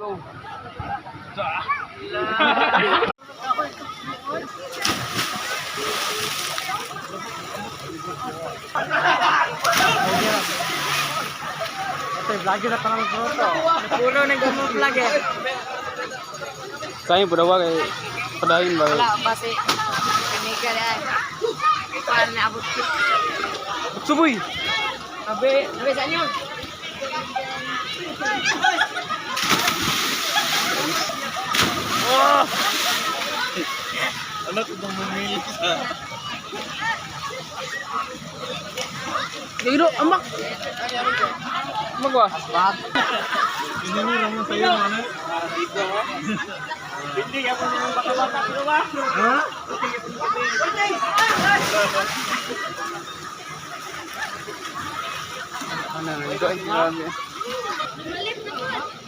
Go. Ito, vlogger na tanang bro to. Puro nag-move vlog eh. Sayang po daw kay padayon ba. Wala, base. Kanika na. Kuan na abot. Suboy. Abe, abe sa inyo. Anak ko bumili sa. Giro, amak. Amak ba? Ini lang sa'yo, ano? Ha? Ano, ito ay grabe. Malit na po.